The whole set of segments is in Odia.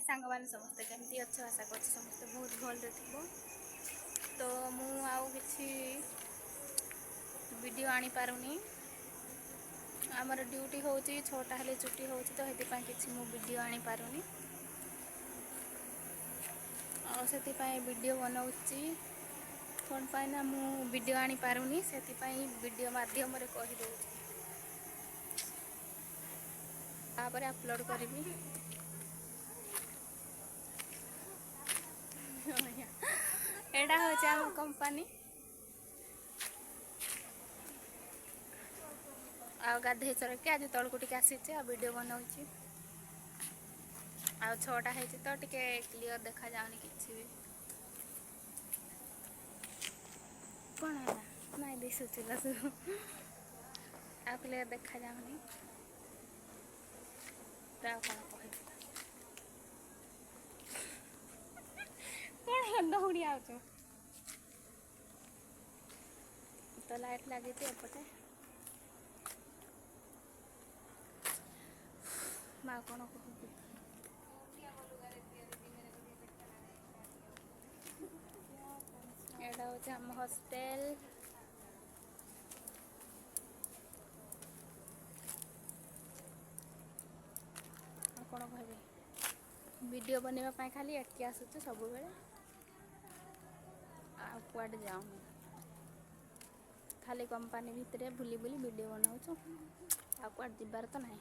ସାଙ୍ଗମାନେ ସମସ୍ତେ କେମିତି ଅଛ? ଆଶା କରୁଛି ସମସ୍ତେ ବହୁତ ଭଲରେ ଥିବ। ତ ମୁଁ ଆଉ କିଛି ଭିଡ଼ିଓ ଆଣିପାରୁନି। ଆମର ଡ୍ୟୁଟି ହେଉଛି, 6ଟା ହେଲେ ଛୁଟି ହେଉଛି, ତ ସେଥିପାଇଁ କିଛି ମୁଁ ଭିଡ଼ିଓ ଆଣିପାରୁନି। ଆଉ ସେଥିପାଇଁ ଭିଡ଼ିଓ ବନାଉଛି। କ'ଣ ପାଇଁ ନା ମୁଁ ଭିଡ଼ିଓ ଆଣିପାରୁନି, ସେଥିପାଇଁ ଭିଡ଼ିଓ ମାଧ୍ୟମରେ କହିଦେଉଛି, ତାପରେ ଅପଲୋଡ଼ କରିବି। ଏଇଟା ହେଉଛି ଆମ କମ୍ପାନୀ। ଆଉ ଗାଧେଇ ସାରିକି ଆଜି ତଳକୁ ଟିକେ ଆସିଛି ଆଉ ଭିଡ଼ିଓ ବନାଉଛି। ଆଉ 6ଟା ହେଇଛି ତ ଟିକେ କ୍ଲିଅର ଦେଖାଯାଉନି କିଛି ବି। କ'ଣ ହେଲା? ନାଇଁ, ଦିଶୁଛି ସବୁ, ଆଉ କ୍ଲିଅର ଦେଖାଯାଉନି। ତ ଆଉ କ'ଣ କହିବି? କ'ଣ ଦୌଡ଼ି ଆଉଛୁ? ତ ଲାଇଟ୍ ଲାଗିଛି ଏପଟେ। ମା କ'ଣ କହିବି? ଏଇଟା ହେଉଛି ଆମ ହଷ୍ଟେଲ। ଆଉ କ'ଣ କହିବି? ଭିଡ଼ିଓ ବନେଇବା ପାଇଁ ଖାଲି ଏଠି ଆସୁଛୁ ସବୁବେଳେ, ଆଉ କୁଆଡ଼େ ଯାଉନୁ। ଖାଲି କମ୍ପାନୀ ଭିତରେ ବୁଲି ବୁଲି ଭିଡ଼ିଓ ବନାଉଛୁ, ଆଉ କୁଆଡ଼େ ଯିବାର ତ ନାହିଁ।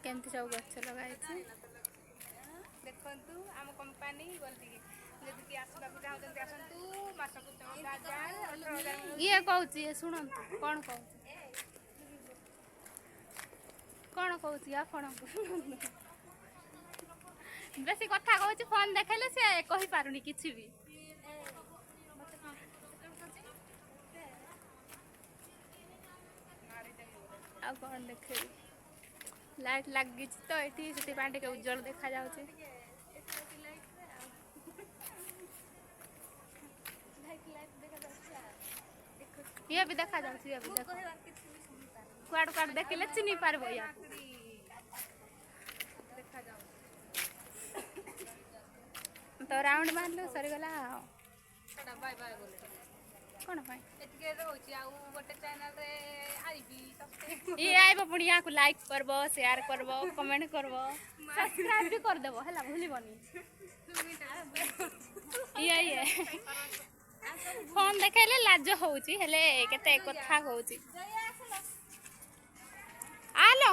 କେମିତି ସବୁ ଗଛ ଲଗା ହେଇଛି। ଦେଖନ୍ତୁ ଆମ କମ୍ପାନୀ ଗଲେ, ଯଦି କିଏ ଆସିବାକୁ ଚାହୁଁଛନ୍ତି ଆସନ୍ତୁ। ମାସକୁ 14,000, 18,000। ଇଏ କହୁଛି, ଇଏ ଶୁଣନ୍ତୁ କ'ଣ କହୁଛି, କ'ଣ କହୁଛି ଆପଣଙ୍କୁ। ବେଶୀ କଥା କହୁଛି। ଫୋନ୍ ଦେଖେଇଲେ ସେ କହିପାରୁନି କିଛି ବି। ଆଉ କ'ଣ ଦେଖେଇବି? ଲାଇଟ୍ ଲାଗିଛି ତ ଏଠି, ସେଥିପାଇଁ ଟିକେ ଉଜ୍ଜଳ ଦେଖାଯାଉଛି। ଇଏ ବି ଦେଖାଯାଉଛି, ଇଏ ବି ଦେଖ। କୁଆଡ଼ୁ କୁଆଡ଼ୁ ଦେଖିଲେ ଚିହ୍ନି ପାରିବ ୟାକୁ। ତ ରାଉଣ୍ଡ ମାରିଲୁ, ସରିଗଲା। ଆଉ ବାଏ ବାଏ ବୋଲେ। କ'ଣ ପାଇଁ? ଏତିକି ରହୁଛି, ଆଉ ଗୋଟେ ଚ୍ୟାନେଲରେ ଆଇବି। ଇଏ ଆଇବ ପୁଣି, ୟାକୁ ଲାଇକ୍ କରବ, ସେୟାର କରବ, କମେଣ୍ଟ କରବ, ସବସ୍କ୍ରାଇବ୍ ବି କରିଦେବ। ହେଲା, ଭୁଲିବନି। ଇଏ ଫୋନ୍ ଦେଖେଇଲେ ଲାଜ ହଉଛି, ହେଲେ କେତେ କଥା କହୁଛି। ଆଲୋ,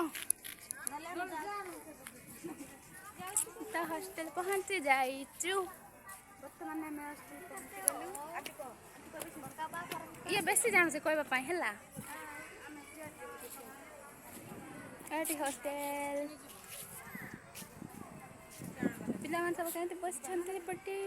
ତ ହଷ୍ଟେଲ ପହଞ୍ଚି ଯାଇଛୁ। ବର୍ତ୍ତମାନ ଆମେ ହଷ୍ଟେଲ ପହଞ୍ଚିଗଲୁ। ଇଏ ବେଶୀ ଜାଣୁଛି କହିବା ପାଇଁ। ହେଲା, ଏଠି ହଷ୍ଟେଲ। ପିଲାମାନେ ସବୁ କେମିତି ବସିଛନ୍ତି ଏପଟେ।